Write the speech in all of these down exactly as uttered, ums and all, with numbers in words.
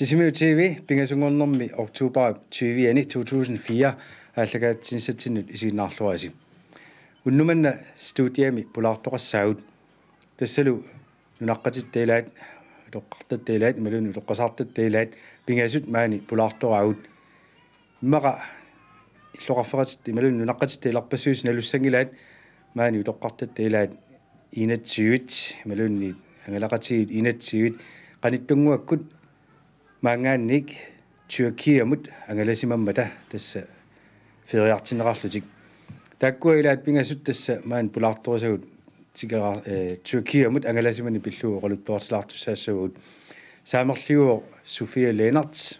Sisimiut T V, pingasunngornermi oktober tyve-ani to tusind fire, aallakaatitsinissatsinnut isiginnaarluarisi. Unnuk manna studiami pulaartoqassaagut. Tassalu nunaqqatitta ilaat, utoqqartatta ilaat, imaluunniit utoqqasaartatta ilaat, pingasut maani pulaartoraagut. Immaqa illoqarfeqatitta imaluunniit nunaqqatitta ilarpassui nalussanngilaat, maani utoqqartatta ilaat enogtyve, imaluunniit angalaqatigiit enogtyve, qanittunnguakkut maanngaanniit Tyrkiamut angalasimammata tassa feriartinneqarlutik. Taakkua ilaat pingasut tassa maani pulaartorisagut tikera-, eh, Tyrkiamut angalasimaneq pillugu oqaluttuarsilaartussaassavagut. Saamerliuvoq Sofia Lennert,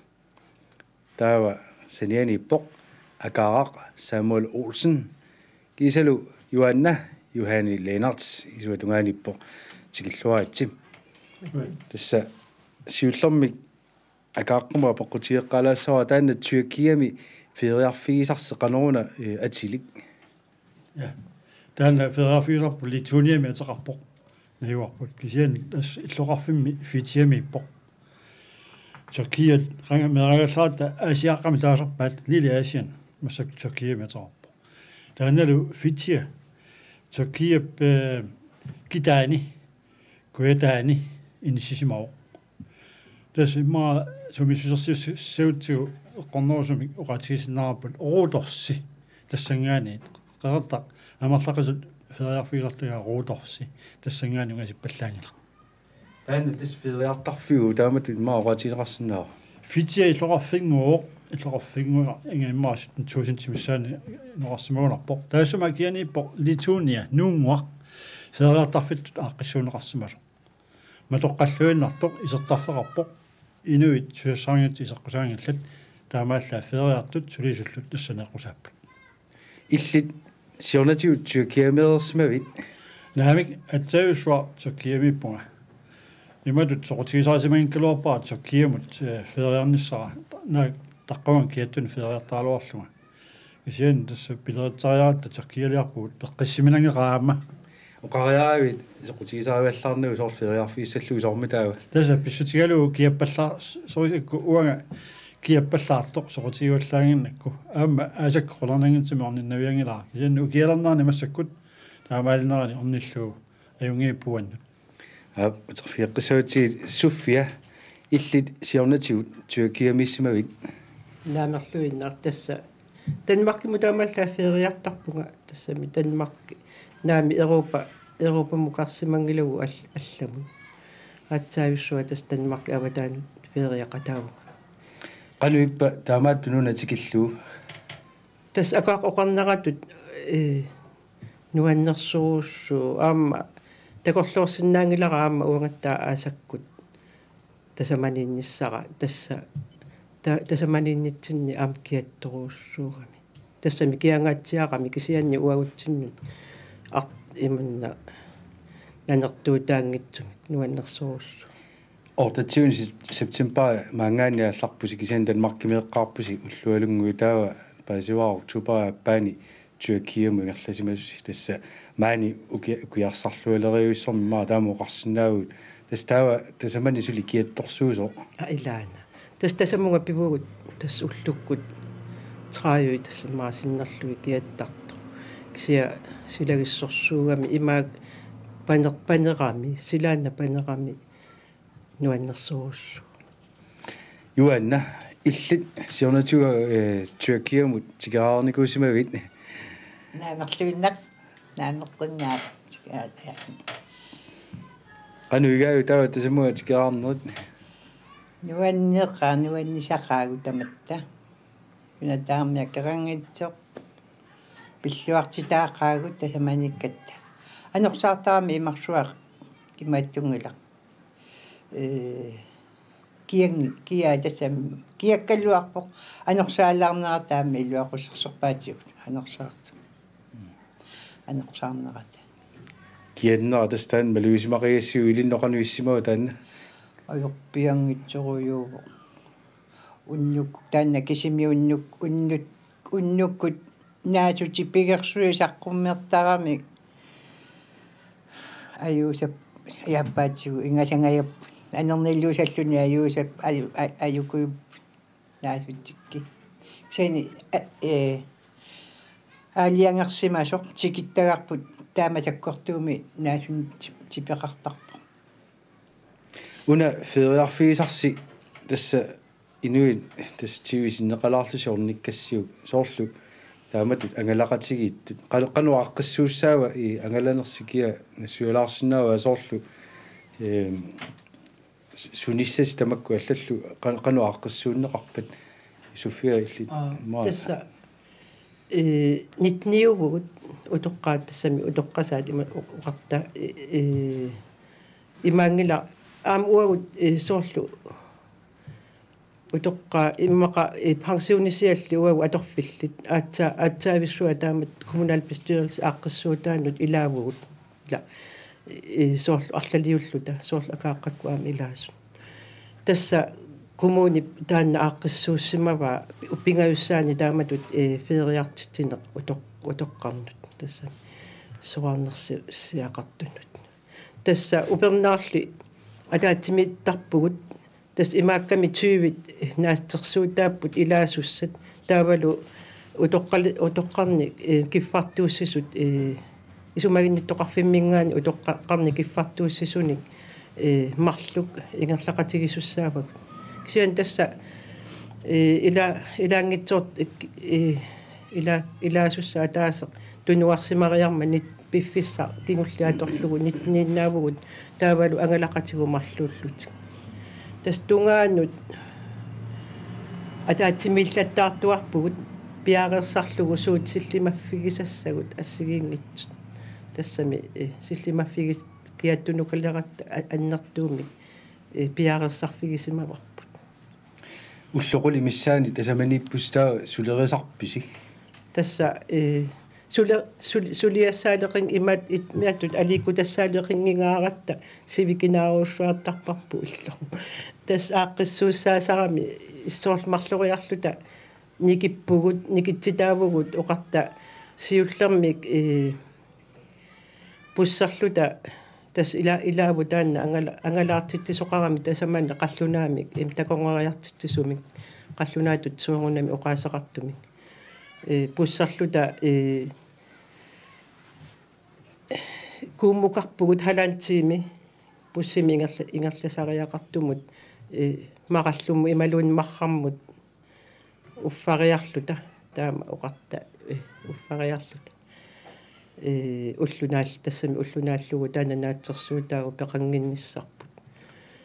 taava sanianiippoq, akaaraq Samuel Olsen, kiisalu Juaanna Juhani Lennert, isuata tungaaniippoq, tikilluaritsi. Tassa siullermik akaaqqumut apeqqutigeqqaalaassavara, taanna Tyrkiami feriarfigisarsi qanoruna, eh, atilik? Ja. Taanna feriarfigisarput Lithuaniami ateqarpoq. Najugarput. Kisianni tassa illoqarfimmi Fidjiamiippoq. Tyrkiat qanga meeraagallaaratta Aasiaqqami taasarpaat, Lille Asien, massakkut Tyrkiami ateqarpoq. Taannalu Fidjia Tyrkiap, eh, kitaani, kujataani inissisimavoq. Tassa immaqa sumiissusersuussimagutsigu eqqornerusumik oqaatigisinnaavarput Rhodosi tassanngaanniit. Qeqertaq amerlaqisut feriarfigisartagaa Rhodosi tassanngaanniit ungasippallaanngilaq. Taanna tassa feriartarfiuvoq, taamatut immaqa oqaatigineqarsinnaavoq. Fidjia illoqarfinnguuvoq, illoqarfinnguuvoq, inga immaqa sytten tusindit missaanni inoqarsimagunarpoq. Taassuma akianiippoq Lithuania, nuunnguaq, feriartarfittut aaqqissuunneqarsimasoq. Matoqqalluinnartoq isertarfeqarpoq, inuit susassaraangatta iseqqusaanngillat, taamaallaat feriartut sulisullu tassani eqqusaapput. Illit siornatigut Tyrkiameersimavit? Naamik, aatsaat uku Tyrkiamiippunga. Imatut soqutigisarisimanngikkaluarpara Tyrkiamut, eh, feriarnissara. Naak taqqavani kiattuni feriartaraluarlunga. Kisianni tassa pileritseriaratta Tyrkialiarpugut, peqqissiminanngeqaara aamma. Oqariaravit soqutigisarivallaarnagu soorlu feriarfigissallugu soormitaava? Tassa pissutigalugu kiappallaar-, so-, ikku uanga kiappallaartoq soqutigivallaannginnakku. Aamma aasakkut qularnanngitsumik orninnavianngilara. Kisianni ukialernerani massakkut taamaalinnerani ornillugu ajunngippuannut. Aap, uterfigeqqissavassi Sofia, illit siornatigut Tyrkiamiissimavit? Naamerluinnaq, tassa Danmarkimut taamaallaat feriartarpunga, tassami Danmark, naamik Europa, Europamukarsimanngilagut al-, allamut. Aatsaat uku tassa Danmarkip avataanut feriaqataavunga. Qanoq ippa taamaattut nuna tikillugu? Tassa akaaq oqarneratut, eh, nuannersorujussuuvoq, aamma takorloorsinnaanngilara aamma uangattaaq aasakkut tasamaniinnissara, tassa ta-, tasamaniinnitsinni aamma kiattorujussuugami. Tassami kiangaatsiarami, kisianni uagutsinnut ar-, imanna nanertuutaanngitsumik nuannersorujussuuvoq. Otteogtyvende sep-, september maanngaanniit aallarpusi, kisianni Danmarkimeeqqaarpusi ullualunnguit, taava paasivara oktoberip aappaani Tyrkiamut ingerlasimasusi, tassa maani uki-, ukiarsarlualerivissormi immaqa taama oqarsinnaavugut. Tassa taava tasamani suli kiattorsuusoq? Aa, ilaana. Tassa tasamunga pivugut, tassa ullukkut tredive tassa immaqa sinnerlugit kiattartoq. Kisianni silagissorsuugami, imaak paner-, panerami, silaannaq panerami nuannersorujussuuvoq. Juaanna, illit siornatigut, eh, Tyrkiamut tikeraarnikuusimavit? Naamerluinnaq, naameqqinnaaq. Qanoq igaajuk taava tasamunga tikeraarnerit? Nuanneqaaq, nuannisaqaagut tamatta. Una taarmi akeqanngitsoq. Pilluartitaaqaagut tasamanikkatta. Anorsaartarami imarsuaq imaattunngilaq. Ee, kiang-, kia tassami, kiakkaluarpoq, anorsaalaarnera taama iluaqutsersorpaatigut, anorsaartoq. Anorsaarnerata. Kiannera tassa taanna malugisimaqagassi ilinnut qanoq issimava taanna? Ajorpianngitsorujuuvoq. Unnuk-, taanna kisimi unnuk-, unnut-, unnukkut naasutit pigersuit saqqummertaramik. Ajuusap-, ajaappaatsigut ingasangajapput. Anerniluusalluni ajuusap aju-, a-, ajukujup naasutsikki. Sani, a-, ee, aalajangersimasoq tikittagarput taama sakkortuumik naasunik ti-, tipeqartarpoq. Una feriarfigisarsi tassa inuit tassa T V sinneqalaarlusi ornikkassiuk soorlu taamatut angalaqatigiittut. Qan-, qanoq aaqqissuussaava i angalanersikia nassuialaarsinnaavaa soorlu, eem, s-, sunissasi tamakku allallu qan-, qanoq aaqqissuunneqarpat Sofia illit Aa, maa. Tassa, ee, nitniuvugut utoqqaat tassami utoqqasaat ima oqarta, ee, ee, imaanngilaq aamma uagut, ee, soorlu utoqqaat immaqa, ee, pensionisiallit uagut atorfillit aatsa-, aatsaavissuaq taamatut kommunalbestyrelse aaqqissuutaannut ilaavugut. Ila, ee, soorlu arlaliulluta, soorlu akaaqqakkut aamma ilaasut. Tassa kommunip taanna aaqqissuussimavaa pingajussaani taamatut, ee, feriartitsineq utoq-, utoqqarnut. Tassa soraarnersi-, siaqartunut. Tassa upernaarli ataatsimiittarpugut. Tassa imaakkami tyvit naasersuutaapput ilaasussat. Taavalu utoqqali-, utoqqarnik, ee, kiffartuussisut, ee, isumaginnittoqarfimminngaanniit utoqqarnik kiffartuussisunik, ee, marluk ingerlaqatigisussaavagut. Kisianni tassa, ee, ila-, ilaanngitsoort-, ee, ila-, ilaasussaq ataaseq tunuarsimariarmat nit-, piffissaq kingulliit atorlugu nitniinnaavugut taavalu angalaqatigut marluullutik. Tassa tungaanut ataatsimiillattaartuarpugut piareersarlugu suut sillimaffigisassagut assigiinngitsut. Tassami, eh, sillimaffigis-, kiattunukaleratta a-, annertuumik, eh, piareersarfigisimavarput. Ullut qulit missaanni tasamaniippusi taava sulerisarpisi? Tassa, ee, suli-, suli-, suliassaaleqin-, imat-, it-, imatut aliikkutassaaleqinngingaaratta sivikinaarujussuartarparput illu. Tassa aaqqissuussaasarami soorlu marloriarluta nikippugut, nikitsitaavugut oqarta siullermik, ee, busserluta tassa ila-, ilaavoq taanna angala-, angalaartitsisoqarami tasamani qallunaamik, im, takornariartitsisumik, qallunaatut soorunami oqaaseqartumik. Ee, busserluta, ee, Kuummukarpugut halvanden time bussimi ingerla-, ingerlasariaqartumut, ee, Marallummut imaluunniit Marrammut uffariarluta, taama oqarta, eh, uffariarluta. Eh, ulloq naal-, tassami ulloq naallugu taanna naasersuutaavoq peqannginnissarput.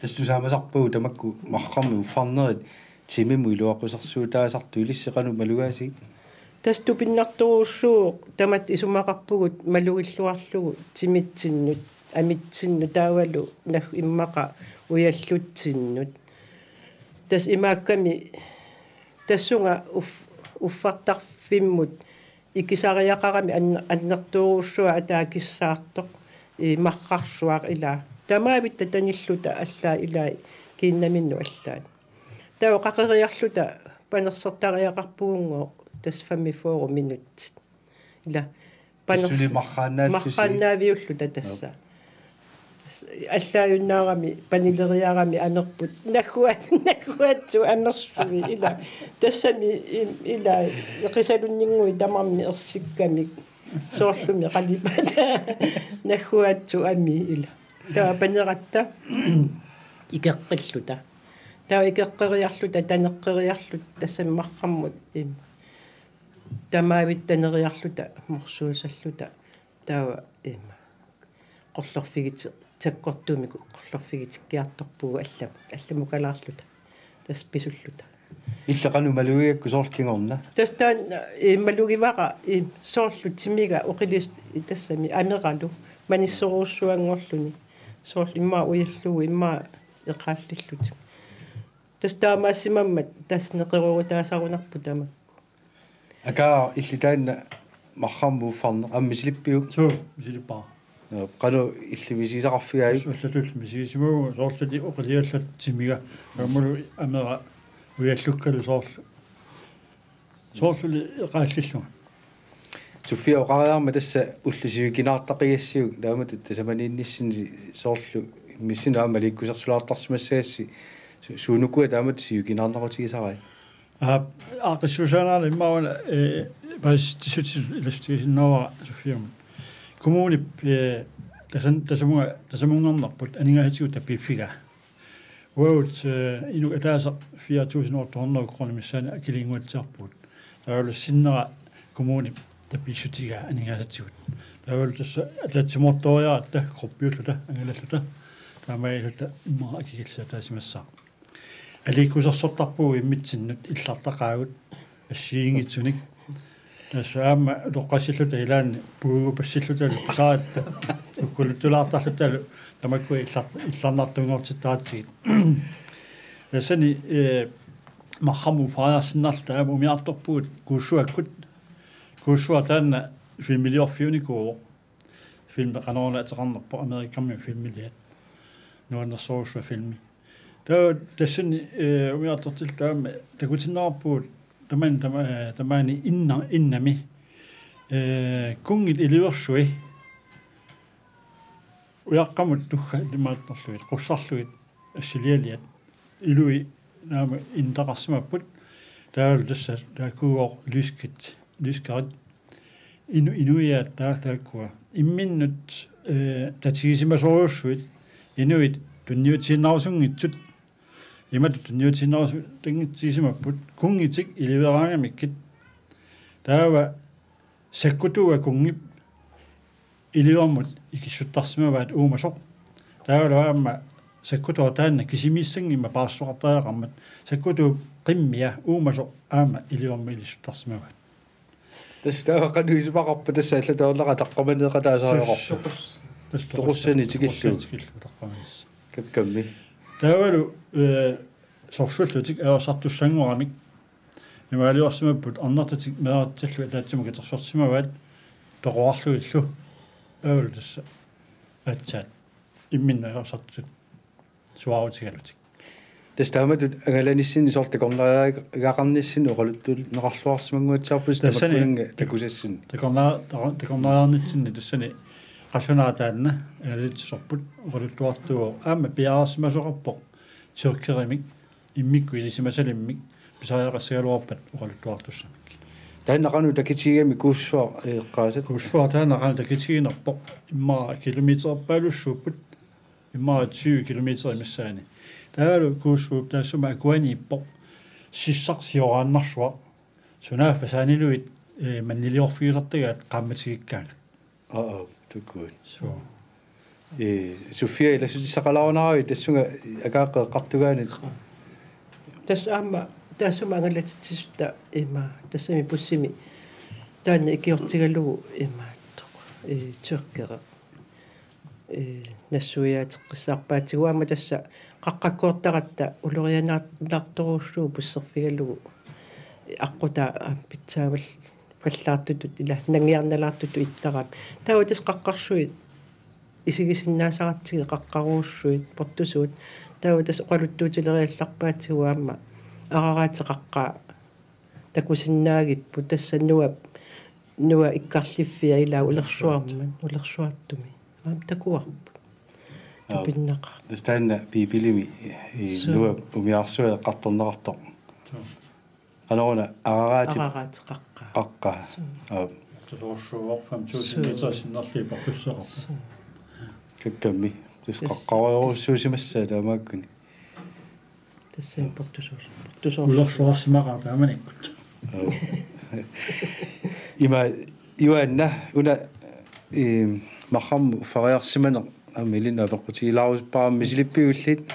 Tassa tusaamasarpagut tamakku Marrammut uffarnerit timimut iluaqusersuutaasartut, ilissi qanoq malugaasigit? Tassa tupinnartorujussuuvoq tamatta isumaqarpugut malugilluarlugu timitsinnut, amitsinnut taavalu nag-, immaqa ujallutsinnut. Tassa imaakkami tassunga uf-, uffartarfimmut ikisariaqarami an-, annertoorujussuaq ataaseq kissaartoq, ii, Marrarsuaq ilaa. Tamaavitta tanilluta allaat ilai kiinnaminnut allaat. Taava qaqeriarluta panersertariaqarpugunngooq tassa femogfyrre minutsit. Ila. Tassa suli marraannaassusi. Marraannaaviulluta tassa. Joo. Tassa allaajunnaarami, panileriarami amerput. Nagguat-, nagguatsut amersui ila. Tassami im-, ila qisalunninngui tamarmi ersikkamik. Soorlumi qalipata. Nagguatsut amii ila. Taava paneratta ikeqqilluta. Taava ikeqqeriarluta, taneqqeriarluta, tassami Marrammut im-, tamaavitta taneriarluta, morsuusalluta, taava, em, qorlorfigit-, sakkortuumik qorlorfigitikkiartorpugut allamut, allamukalaarluta, tassa pisulluta. Illit qanoq malugigakku soorlu kingorna? Tassa taanna, eh, malugivara, eh, soorlu timiga oqilis-, tassami ameralu, manissorujussuanngorluni, soorlu immaqa ujallugu, immaqa eqaallillutik. Tassa taamaassimammat tassa neqeroorutaasarunarpoq tamakku. Akaa, illit taanna Marrammut uffarneq, aamma misilippiuk? Suu, misilippara. Joo, qanoq illit misigisaqarfigaavit? Tassa allatulli misigisimavugut soorlu oqiliallat timiga. Aammalu amera ujallukkalu soorlu. Soorluli eqaallillunga. Sofia, oqariarama tassa ullut sivikinaartaqigassiuk taamatut tasamaniinnissinni soorlu missinnaammat aliikkusersulaartarsimassagassi su-, suunuku taamatut sivikinaarnerutigisarai? Aa, aaqqissuussaanerani immaqa una, eh, paasissutissatut ilassutigisinnaavara Sofiamut. Kommunip, eh, tasan-, tasamunga-, tasamunngarnerput aningaasatigut tapiiffigaa. Uagut, eh, inuk ataaseq fire tusind otte hundrede kroner missaani akiliinnguatsiarpugut. Taavalu sinnera kommunip tapiissutigaa aningaasatigut. Taavalu tassa ataatsimoortoriaratta gruppiulluta angalalluta. Taamaalilluta immaqa akikillissi ataasimassaaq. Aliikkusersortarpugut imminnut illartaqaagut assigiinngitsunik. Tassa aamma utoqqassilluta ilaanni puigupassilluta pisaratta. Ukkuluttulaartarluta tamakku illar-, illarnartunngortittaratsigit. Tassani, eh, marrarmut fariarsinnarluta aamma umiartorpugut Kuussuakkut. Kuussuaq taanna filmiliorfiunikuuvoq. Filmi qanoruna ateqarnerpoq Amerikami filmiliat. Nuannersorujussuaq filmi. Taava tassani, eh, umiartortilluta aamma takutinneqarpugut taman-, tama-, eh, tamaani inna-, innami, eh, kunngit iliversui ujaqqamut tugga ilimaarnerlugit, qussarlugit, assilialiat, ilui naamik inneqarsimapput, taavalu tassa taakkugooq lyskit, lyskarit, inu-, inuiaat taa-, taakkua. Imminnut, eh, tatigisimasorujussuit, inuit tunniutiinnarusunngitsut, imatut tunniutiinnarusu-, -tanngitsigisimapput, kunngitik iliveraangamikkit. Taava sakkutuua kunngip ilivermut ikissuttarsimavaat uumasoq. Taavalu aamma sakkutuua taanna kisimiissanngimmat paarsisoqartariaqarmat sakkutuup qimmia uumasoq aamma ilivermut ilissuttarsimavaat. Tassa taava qanoq isumaqarpa tassa allatut ajornaqaaq taqqamaniiqataasariaqarpa? Tassa toqus-, tassa toqus-, toqussani tikillugu. Toqussani tikillugu taqqamanissaq. Kakkammi. Taavalu, eh, sorsullutik ajorsartussanngoramik imaaliorsimapput arnartatik meeqqatillu ataatsimut katersorsimavaat toqorarlugillu. Taavalu tassa aatsaat imminnut ajorsartutut suaarutigalutik. Tassa taamatut angalanissinni soorlu takornariaqarnissinni oqaluttuunneqarluarsimannguatsiarpusi. Tassani tamakkununnga takusassinni. Takorna-, takor-, takornariarnitsinni tassani qallunaaq taanna angalatsisorput oqaluttuartuuvoq. Aamma piareersimasoqarpoq tyrkerimik immikkut ilisimasalimmik pisariaqassagaluarpat oqaluttuartussamik. Taanna qanoq takutigigami Kuussuaq eqqaasat? Kuussuaq taanna qanoq takutiginerpoq, immaqa kilometerpaalussuupput, immaqa tyve kilometer missaani. Taavalu Kuussuup taassuma akuaniippoq, sissaq sioraannarsuaq, sunaaffa saaniluit, eh, manniliorfigisartagaat qaammatigikkaangat. Aa, aa, tukkuit. Suu. Ee, Sofia, ilassutissaqalaarunaraavit tassunga akaaqqeeqqartugaanit? Tassa aamma taassuma angalatitsisutta ima tassami bussimi taanna ikiortigalugu ima, ee, tyrkereq, ee, nassuiaateqqissaarpaatigut aamma tassa qaqqakkoortaratta ulorianaartorujussuuvoq busserfigalugu aqqutaa aamma pitsaavallaartutut ila nangiarnalaartutut ittarami. Taava tassa qaqqarsuit isigisinnaasaratsigu qaqqarujussuit portusuut. Taava tassa oqaluttuutileriallarpaatigut aamma araraateqaqqaa takusinnaagipput tassa Nuap, Nuap ikkarliffia ilaa ulersuarmat, ulersuartumi. Aamma takuarput. Aa, tupinnaqaaq. Tassa taanna Biibilimi, i, suu, Nuap umiarsuaq eqqartorneqartoq. Suu. Qanoruna araraatip-, araraateqaqqaa. Qaqqaa. Suu. Aa. Tusorsuuvoq fem tusind meter sinnerlugit portusseqarpoq. Suu. Kakkammi. Tassa, tassa qaqqarujussuusimassaaq taamaakkuni. Tassami portusoors-, portusoors-. Ulersuarsimaqaaq taamanikkut. Aa. Ima Juanna, una, ehm, marrarmut uffariarsimaneq aamma ilinnut apeqqutigilaarusuppara, misilippigullit?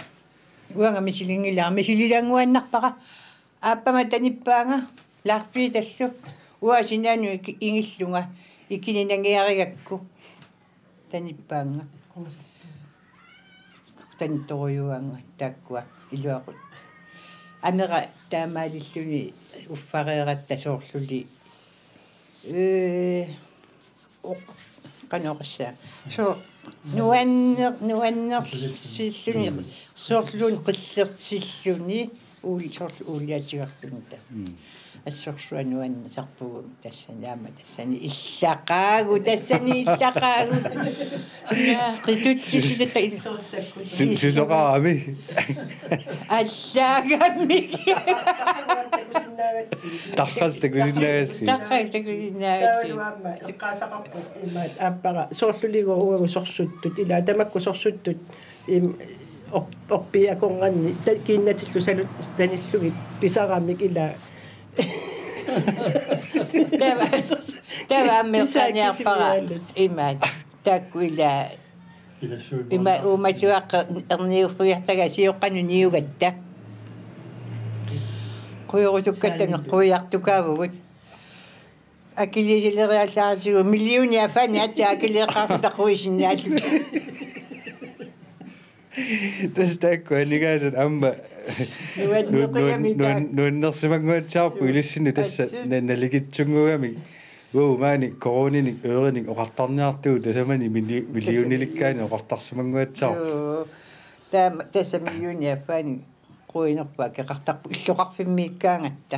Uanga misilinngilara, misililaannguaannarpara. Aappama tanippaanga, Lars Peterlu, uanga sinaanut iki-, ingillunga, ikininangiarigakku. Tanippaanga. Tanittorujuaanga taakkua iluaqut. Amera taamaalilluni uffareeratta soorluli. Ee, oq-, qanoq oqassaanga. Soo, nuanner-, nuannersilluni, soorluuna qillersilluni, uul-, soorlu uuliatigarlunita. Mm. Assorsuaq nuannisarpugut tassani aamma tassani illaqaagut, tassani illaqaagut. Ja, qitutsilluta illuarsakkut. Su-, susoqarami. Allaagami. Taqqas takusinnaagassi. Taqqas takusinnaagassi. Taavalu aamma eqqaasaqarpoq imaat aappara soorluligo uagut sorsuttut, ila tamakku sorsuttut, im, op-, oppiakonganni ta-, kiinnatillu salut tanillugit pisaramik ila. Taava, taava aamma eqqaaniarpara imaat. Taakku ila ima uumasuaqqat erniuffiartaga sioqqanut niugatta. Qujorusukkattanut quiartukaavugut. Akiliisileriallaartigu millionit afaani aatsaat akiliiqqaarluta quisinnaalluni. Tassa taakku aningaasat aamma nuan-, nuan-, nuan-, nuannersimannguatsiarput ilissinnut tassa. Assi. Na-, nalikitsunnguugamik. Uu, maani koruuninik, ørinik oqartarniartugut tasamani milli-, millionilikkaanik oqartarsimannguatsiarput. Suu. Taama tassa millionit afaani quinerput akeqartarpoq illoqarfimmiikkaangatta.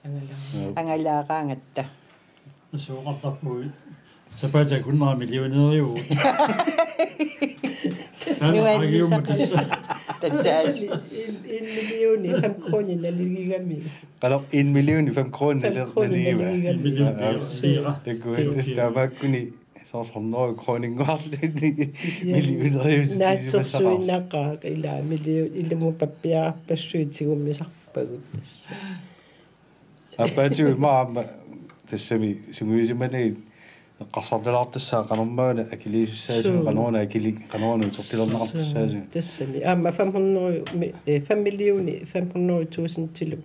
Angalaaraangatta. Angalaaraangatta. Suoqartarpugut. Sapaatip akunnera millionæriuvugut. Tassa. Taanna nuannisaq. Tassa. En, en million fem kroner naligigami. Qanoq en million fem kroner. Fem kroner naligigami. Naligigami. En million lira. Takuat tassa taamaakkuni soorlu hundrede kroninnguarluni. Kisianni millionæriusutigisimagassaqaarsi. Naatsorsuinnaqaaq ila million ilumut pappiarpassuit tigummisarpagut tassa. Aappaatigut immaqa aamma tassami sungiusimanagit eqqarsartalaartassaaq qanormaana akiliisussaasunga. Suu. Qanoruna akili-, qanoruna utertilernaqartussaasunga. Tassami. Aamma fem hundrede mi-, eh, fem millioner fem hundrede tusindilu.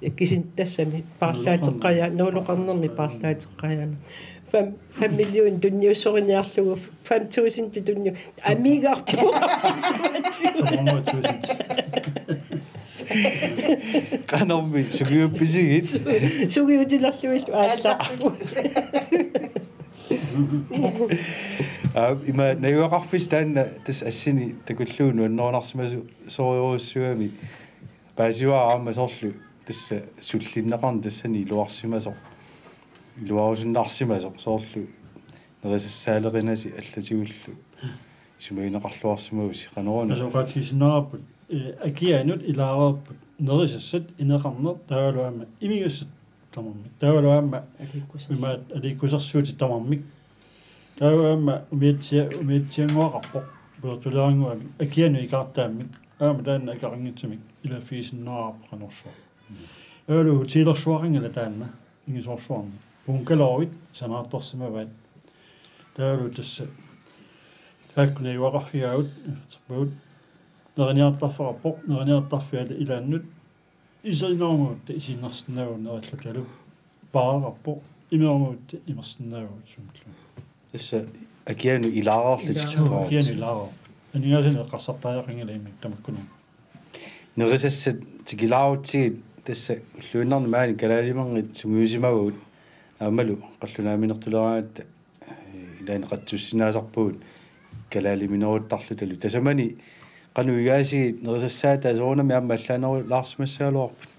Eh, kisin tassami paarlaateqqaja-, nuuloqarnermi paarlaateqqajaanut. Fem, fem million tunniussoriniarlugu fem tusind tunniu-, amigarput. Qanormi sungiuppisigit? Sungiutilerlugit aallarput. Aa, ima najugaqarfissat taanna tassa assini takullugu nuannerunarsimasoq soorujussuugami. Paasivara aamma soorlu tassa sullinneqarneq tassani iluarsimasoq. Iluarusunnarsimasoq soorlu nerisassaalerinasi allatigullu. Isumagineqarluarsimavusi qanoruna. Asooqaatigisinnaarput, eh, akianut ilaareerput nerisassat, ineqarneq taavalu aamma imigassat tamarmik. Taavalu aamma aliikkusersuutit. Imaat aliikkusersuutit tamarmik. Taava aamma umiatsia-, umiatsiannguaqarpoq, pilertuleerannguamik, akianut ikaartaammik, aamma taanna ikarinngitsumik, ilaaffigisinnaavarput qanorsuaq. Taavalu hotelersuaqanngilaq taanna, ingisoorsuarnik. Bungalowi sanaartorsimavaat. Taavalu tassa, taakku najugaqarfigaagut, aterpagut, neriniartarfeqarpoq, neriniartarfiata ilaannut, isiginermut isiginnarsinnaavagut nerillutalu. Paaraqarpoq, imermut imersinnaavagut sumilluunniit. Tassa akianut ilaareerlutik. Ilaareerlutik. Suu, akianut ilaareerlutik. Aningaasanik eqqarsartariaqanngilaq immikkut tamakkununnga. Nerisassat tikilaarutsigit tassa ulluinnarni maani kalaalimerngit sungiusimavagut aammalu qallunaaminertuleraangatta. Ilaanni qatsussinnaasarpugut kalaalimineruttarlutalu. Tasamani qanoq igaasigit nerisassaataat soorunami aamma allaanerulaarsimassagaluarput?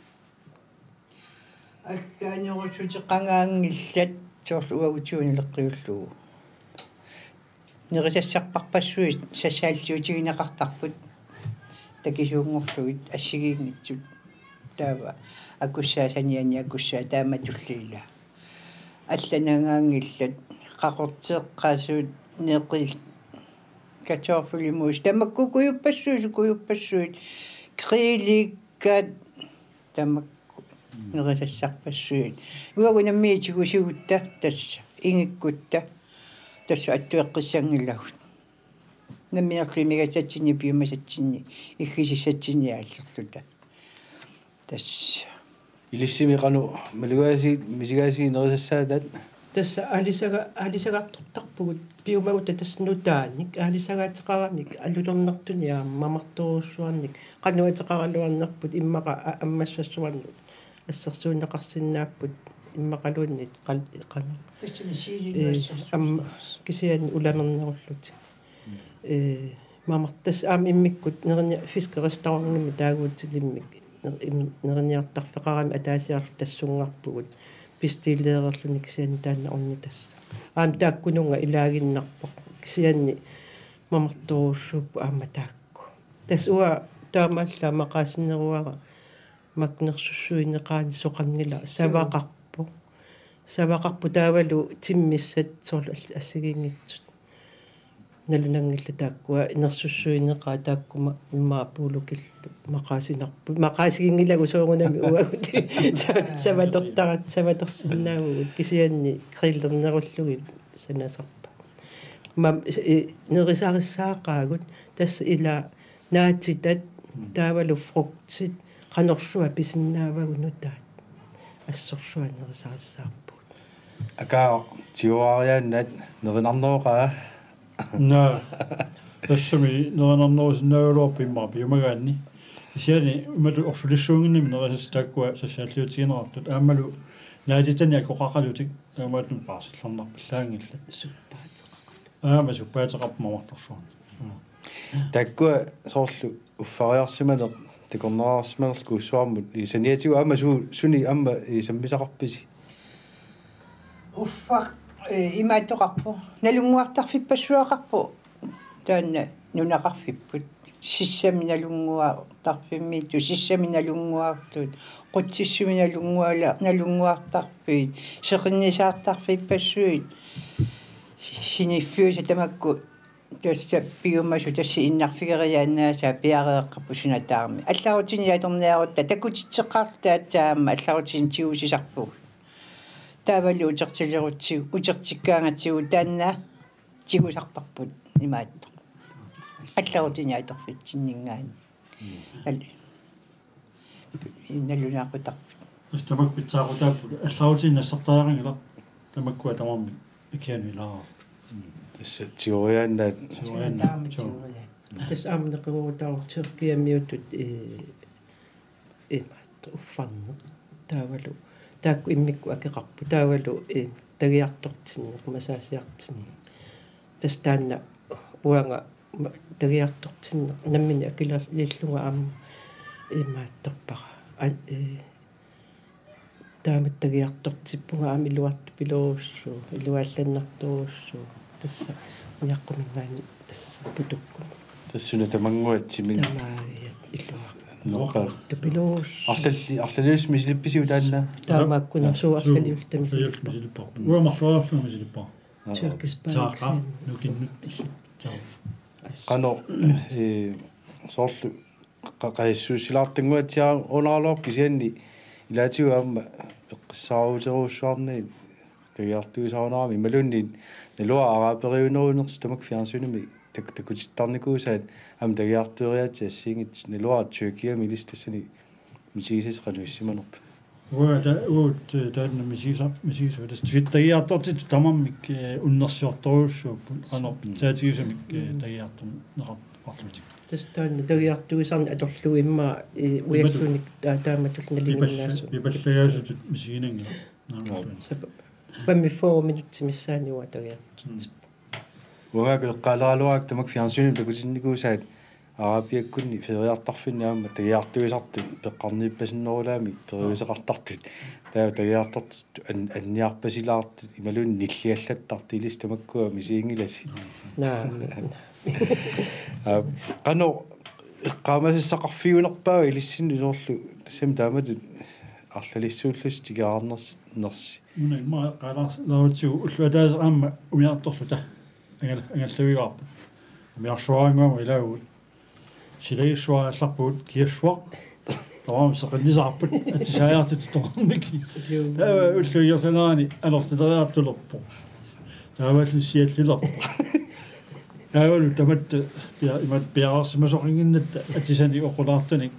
Allaanerussuteqangaanngillat soorlu uagutsinnut naleqqiullugu. Nerisassarparpassuit sassaalliutigineqartarput takisuunngorlugit assigiinngitsut. Taava akussaat saniani akussaat taamatullu ila. Allanangaanngillat qaqorteqqasut neqil kartoffelmos tamakku kujuppassuit, kujuppassuit, grillikkat tamakku nerisassarpassuit. Uagut nammineq tigusigutta tassa, ingikkutta tassa attueqqissanngilagut. Namminerlu imigassatsinni, piumasatsinni, iggisissatsinni aallerluta. Tassa. Ilissimi qanoq malugaasiit, misigaasiit nerisassaataat? Tassa aalisaga-, aalisagartortarpugut piumagutta tassa nutaanik, aalisagaateqaramik alulernertuni aamma mamartorujussuarnik, qanoq ateqaraluarnerput immaqa a-, ammassassuarnut assersuunneqarsinnaapput immaqaluunniit qal-, qanoq. Tassami siililu. Ee, assersuunneqarsinnaapput. Aamma kisianni ulamernerullutik. Ee, mamartas aamma immikkut nerni fiskerestaurantimik taaguutilimmik ner-, im-, neriniartarfeqarami ataasiarlu tassunngarpugut. Bestilleererluni kisianni taanna ornitassaq. Aamma taakkununnga ilaaginnarpoq. Kisianni mamartorujussuupput aamma taakku. Tassa uanga taamaallaat maqaasineruara makku nersussuineqaanni soqanngilaq, savaqarpoq. Savaqarpoq taavalu timmissat soorlu all-, assigiinngitsut. Nalunanngillat taakkua nersussuineqaat taakkuma immaqa puulukillu maqaasinarput. Maqaasiginngilagut soorunami uagut. Sa-, savatortarat, savatorsinnaavugut kisianni grillernerullugit sanasarpaat. Mam-, i-, nerisarissaaqaagut tassa ila naatitat taavalu frugtit qanorsuaq pisinnaavagut nutaat. Assorsuaq nerisarissaarpugut. Akaa, tiguariaannaat nerinarneroqaa. Naa. Tassami nerinarnerusinnaagaluarpoq immaqa piumagaanni. Kisianni imatut orsulissuunnginnami nerisassat taakkua sassaalliutigineqartut. Aammalu naatitani akoqaqalutik. Taamaattumik paarsillarnarpallaanngillat. Suppaateqaqalutik. Aamma suppaateqarpoq mamartorsuarnik. Mm. Taakkua soorlu uffariarsimaneq, takornariarsimanerlu kuussuarmut, i, saniatigut aamma su-, suni aamma, i, sammisaqarpisi? Uffaq, eh, imaattoqarpoq. Nalunnguartarfippassuaqarpoq. Taanna nunaqarfipput. Sissami nalunnguartarfimmiittut, sissami nalunnguartut, qutsissumi nalunnguala-, nalunnguartarfiit, seqinnisaartarfippassuit, siniffiusat tamakku tassa piumasut tassa innarfigeriaannaasaat piareeqqapput sunataarmi. Allarutini atorniarutta takutitseqqaarluta aatsaamma allarutini tigusisarpugut. Taavalu utertilerutsigu, utertikkaangatsigu taanna tigusarparput imaattoq. Allarutini atorfitsinninngaanniit. Al-, nalunaaqutarput. Tassa tamakku pitsaaqutaapput. Allarutini nassartariaqanngilaq. Tamakkua tamarmik ikianuilaarput. Tassa tigoriaannaat. Tigoriaannaat. Taama tigoriaannaat. Tassa aamma neqeroorutaavoq tyrkiamiutut, eh, imaattoq uffarneq. Taavalu taakku immikkut akeqarput. Taavalu, eh, tagiartortinneq, massageriartinneq. Tassa taanna uanga ma-, tagiartortinneq nammineq akilillunga aamma imaattorpara. Al-, eh, taamatut tagiartortippunga aamma iluartupilorujussuuvoq, iluallannartorujussuuvoq. Tassa ujaqqumminngaanniit tassa putukkut. Tassa una tamannguatsimik. Tamaaviat iluaq. Norpa. Tupilorujussuuvoq. Arlalli-, arlaliussat misilippisiuk taanna? Taamaakkuna suu arlaliulluta misilippara. Misilippara. Uanga marluariarlunga misilippara. Aa. Tyrkisk. Taava, banksin. Nukinnut. Taava. As. Qanoq, eh, soorlu qa-, qajassuussilaartunnguatsiarunaraluarpoq kisianni ilaatigut aamma peqqissaaruterujussuarnagit tagiartuisarunarami imaluunniit naluara araaperiunerunersoq tamakku fjernsynimi tak-, takutittarnikuusaat aamma tagiartueriaatsit assigiinngitsut naluara Tyrkiami ilissi tassani misigisassat qanoq issimanerput. Uanga ta-, uagut, eh, taanna misigisa-, misigisavara tassa tagiartortitut tamarmik, eh, unnersiortorujussuupput qanoq pitsaatigisumik, eh, tagiartorneqarlutik. Tassa taanna tagiartuisarneq atorlugu immaqa, eh, ujalluunniit taa-, taamatut nalinginnaasut. Vipalla-, vipallagaasutut misiginanngilaq. Naammalluunniit. Sapa-, femogfyrre minutsit missaanni uanga tagiartortippunga. Uanga eqqaaleraluarakku tamakku fjernsynimi takutinnikuusaat Arabiakkunni feriartarfinni aamma tagiartuisartut peqqarniippasinnerulaamik periuseqartartut. Taava tagiartortut an-, anniarpasilaartut imaluunniit nilliallattartut ilissi tamakkua misiginngilasi. Naamik. Aa, qanoq eqqaamasassaqarfiunerpaava ilissinnut soorlu tassami taamatut arlalissuullusi tikeraarners-, nersi. Una immaqa eqqaalaarutsigu ulloq ataaseq aamma umiartorluta angal-, angallavigaarput. Umiarsuarannguamut ilaavugut. Silagissuaq aallarpugut kiassuaq. Tamarmik seqinnisaarput atisaajartut tamarmik. Juu. Taava ullup ingerlanerani anorlileriartulerpoq. Taavalu siallilerpoq. Taavalu tamatta pia-, imatut piareersimasoqannginnatta atisanik oqulaartunik.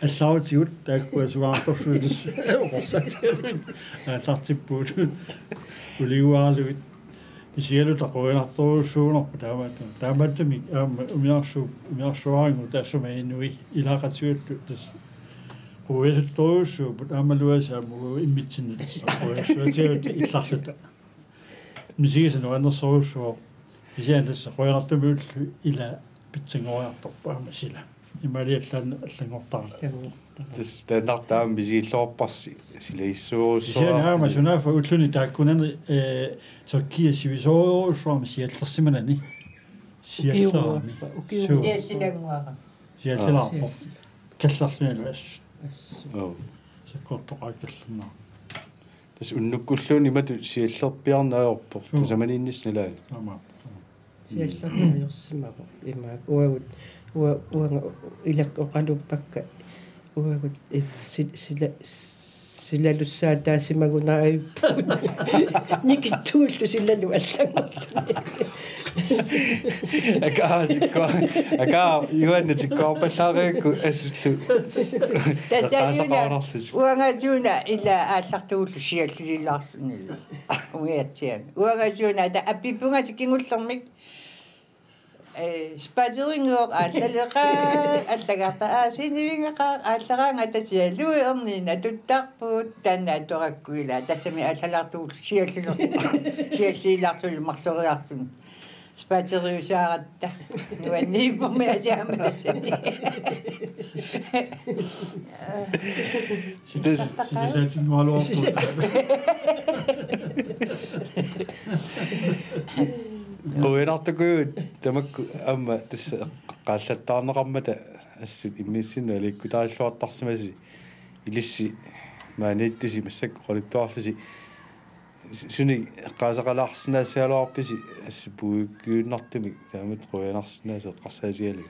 Allarutigut taakkua suaartorsuutis oqorsaatigalugit aallartippugut. Uliguaralugit. Isigaluta qujanartorujussuugunarpoq taamaattumik. Taamaattumik aamma umiarsu-, umiarsuarannguaq taassuma inui ilaaqatigiittut tassa. Qujassuttorujussuupput aammalu aasiit aamma immitsinnut tassa. Qujassuatigaluta illarluta. Misigisaq nuannersorujussuuvoq. Kisianni tassa qujanartumik ullut ilaat pitsanngoriartorpoq aamma sila. Imaaliallaannaq allanngortarami. Tassa taannartaa aamma misigilluarparsi silagissuarussuararsi. Kisianni aamma sunaaffa ulluni taakkunani, eh, Tyrkiap sivisoorujussuarmik siallersimanani. Siallerami. Ukiuguarpa, ukiuguarpa. Suu. Siallilanguara. Siallilaarpoq. Kallarlunilu assut. Assut. Joo. Sakkortoqaaq kallarnera. Tassa unnukkulluunniit imatut siallerpiarneq ajorpoq. Suu. Tasamaniinnissi nalaani. Aamma. Siallerneq ajorsimavoq imaak uagut ua-, uanga ilakka oqaluuppakka uagut, eh, si-, sila-, silalussaataasimagunarput. Nikittuullu silalu allanngorluni. Akaa tikkua-, akaa Juanna tikkuarpallaariakku assullu. Tassa Juuna, eqqaasaqarnarlusi. Uanga Juuna ila aallartugullu siallililaarlunilu. Umiatsiami. Uanga Juuna ta appipunga tikingullermik. Eh, spateringuaq aallaleqaaq, allagartaq aasiinnivinngaqaaq, aallaraangata sialui erniinnaq tuttarput, taanna atorakku ila, tassami aallalaartugut sialliler-, sialliilaarluni marloriarluni. Spateriusaaratta, nuanniippoq aamma tassani. Sitas-, sitasaatinngorluarput. Qujanartukujuit tamakku aamma tassa eqqaallattaarneqarmata assut immiussinnut aliikkutarilluartarsimasi ilissi maaniittusi massakkut oqaluttuarlusi su-, sunik eqqaasaqalaarsinnaasigaluarpisi assut puigukkiinnartumik taamatut qujanarsinnaasoq eqqarsaatigalugu.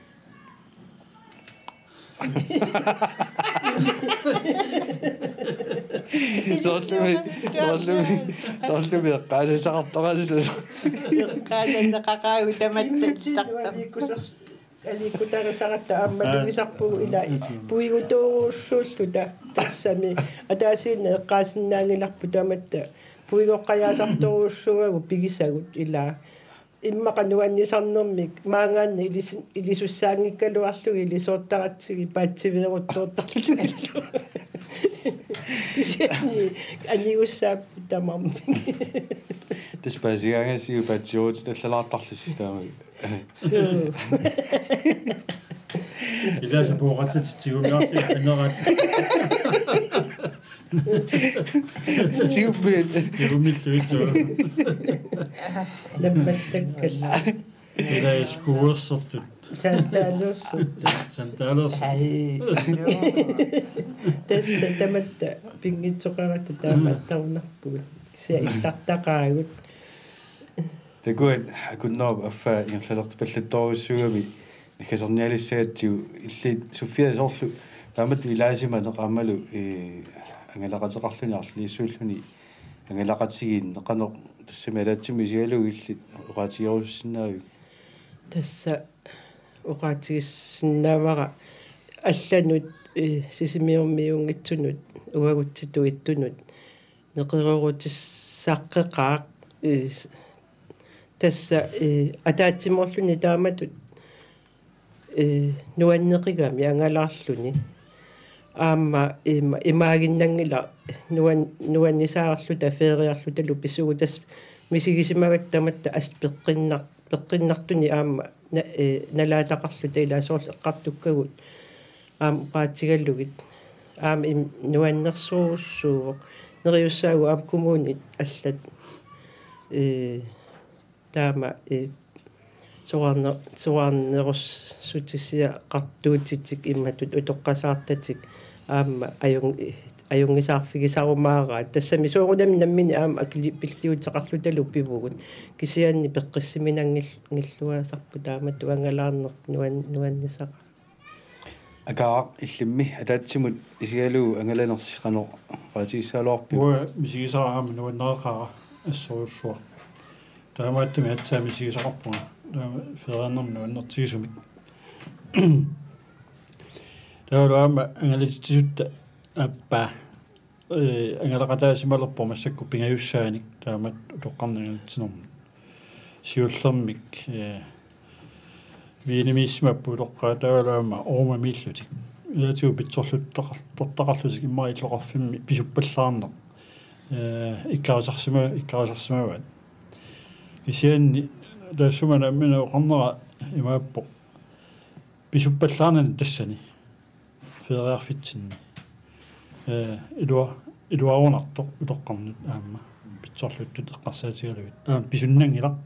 Soorlumi, soorlumi, soorlumi eqqaasassaqartoqarlusi. Eqqaasassaqaqaagut tamatta tissartarput. Aliikkutarisaratta aamma Aa. Pigisarpugut ila puigutoorujussuulluta tassami ataasiinnaq eqqaasinnaanngilarput tamatta puigoqqajaasartorujussuugatsigu pigisagut ila immaqa nuannisarnermik maanngaanniit ilis-, ilisussaanngikkaluarlugit ilisoortaratsigit paatsiveeruttoortarlugillu. Kisianni anigussaapput tamarmik. Tassa paasigaangassiuk paatsiveerutitallalaartarlusi taama. Suu. Ilaasa pooqattatit tigummiarlugu aneraat. Tigummiat. Tigummiillu itsu. Lammattakkalla. Ila iskuuersertut. Santaalersertut. Santaalersertut. Ai, joo. Tassa tamatta pinngitsoqaratta taamaattarunarpugut. Kisianni illartaqaagut. Takuat akunnerup affaa ingerlalertupallattorujussuugami naggasernialissagatsigu illit Sofia soorlu taamatut ilaasimaneq aammalu, ee, angalaqateqarluni arlaliissuulluni angalaqatigiinneq qanoq tassami ataatsimut isigalugu illit oqaatigerusussinnaaviuk? Tassa oqaatigissinnaavara allanut, ee, Sisimiormiuunngitsunut uagutsittuittunut neqeroorutissaqqeqaaq, ee, tassa, ee, ataatsimoorluni taamatut, ee, nuanneqigami angalaarluni. Aamma ima-, imaaginnanngilaq nuan-, nuannisaarluta feeriarlutalu pisugut tassa misigisimagatta tamatta assut peqqinnar-, peqqinnartunik aamma na-, ee, nalaataqarluta ilaa soorlu eqqartukkagut aamma oqaatigalugit. Aamma im-, nuannersorujussuuvoq. Neriussaagut aamma kommunit allat, ee, taama, ee, soraarne-, soraarnerussutisiaqartuutitik imatut utoqqasaartatik aamma ajun-, ajunngisaarfigisarumaaraat. Tassami soorunami nammineq aamma akili-, pilliuteqarlutalu pivugut. Kisianni peqqissiminanngil-, ngilluasarput taamatut angalaarneq nuan-, nuannisaqaaq. Akaa illimmi ataatsimut isigalugu angalanersi qanoq oqaatigissagaluarpiuk? Uanga misigisara aamma nuanneqaara assorujussuaq. Taamaattumik aatsaat misigisaqarpunga. Taama feeriarnermut nuannertigisumik. Taavalu aamma angalatitsisutta aappaa. Ee, angalaqataasimalerpoq massakkut pingajussaanik taamatut utoqqarnangaatsinermut. Siullermik, ee, Wienimiissimapput utoqqaat taavalu aamma Romamiillutik. Ilaatigut pitsorluttaqar-, tortaqarlutik immaqa illoqarfimmi pisuppallaarneq. Ee, ikkarisarsimavat, ikkarisarsimavaat. Kisianni taassuma nammineq oqarnera imaappoq. Pisuppallaarnani tassani. Feeriarfitsinni. Ee, ilua-, iluarunartoq utoqqarnut aamma. Pitsorluttut eqqarsaatigalugit. Aamma pisunnanngilaq.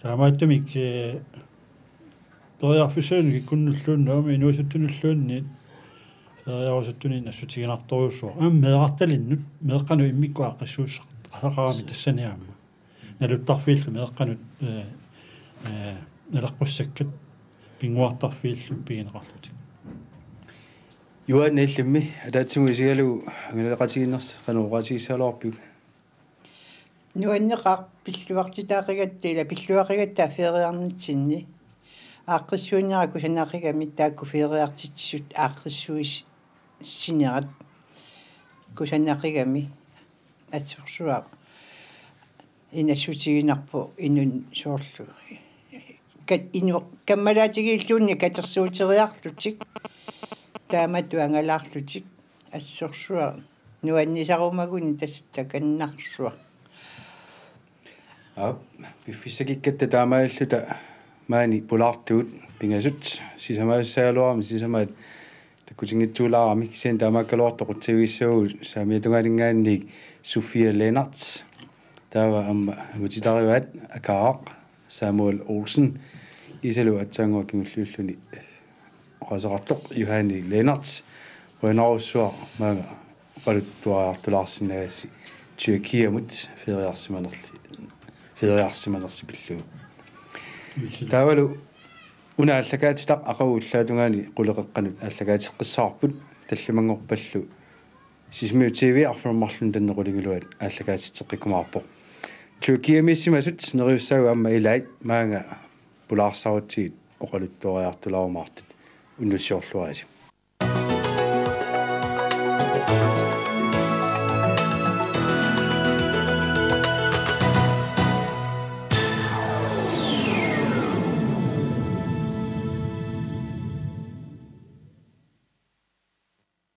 Taamaattumik, ee, periarfissaanut kikkunnulluunniit, aamma inuusuttunulluunniit, feeriarusuttunit nassutiginartorujussuaq. Aamma meerartalinnut, meeqqanut immikkut aaqqissuussaqarami tassani aamma. Naluttarfiillu meeqqanut, ee, ee, naleqqussakkat pinnguartarfiillu pigineqarlutik. Juaanna illimmi ataatsimut isigalugu angalaqatigiinnersi qanoq oqaatigissagaluarpiuk? Nuanneqaaq pilluartitaaqigatta ila pilluaqigatta feeriarnitsinni. Aaqqissuinnera kusanaqigami taakku feeriartitsisut aaqqissuissinerat kusanaqigami assorsuaq inassutiginarpoq inun soorlu. Ka-, inu-, kammalaatigiilluunniit katersuuteriarlutik. Taamatut angalaarlutik assorsuaq. Nuannisarumaguni tassa takannarsuaq. Aap, piffissakikkatta taamaalilluta maani pulaartugut pingasut sisamaassagaluarami sisamaat takkutinngitsuulaarami kisianni taamaakkaluartoq qutsavigissavagut saamiatungaaninngaanniit Sofia Lennert. Taava aamma ammatitarivaat Akaaraq Samuel Olsen. Kiisalu aatsaannguaq kingulliulluni oqaaseqartoq Johanne Lennert. Qujanarsuaq maanga oqaluttuariartulaarsinnagassi Tyrkiamut feeriarsimanerli, feeriarsimanersi pillugu. Taavalu una aallakaatitaq aqagu ullaatungaani quleqeqqanut aallakaateqqissavarput tallimanngorpallu Sisimiut T V arfineq-marlunut tanneq qulingiluat aallakaatitseqqikkumaarpoq. Tyrkiamiissimasut neriussaagut aamma ilaat maanga pulaarsarutsigit oqaluttuariartulaarumaartut unnussiorluarisi.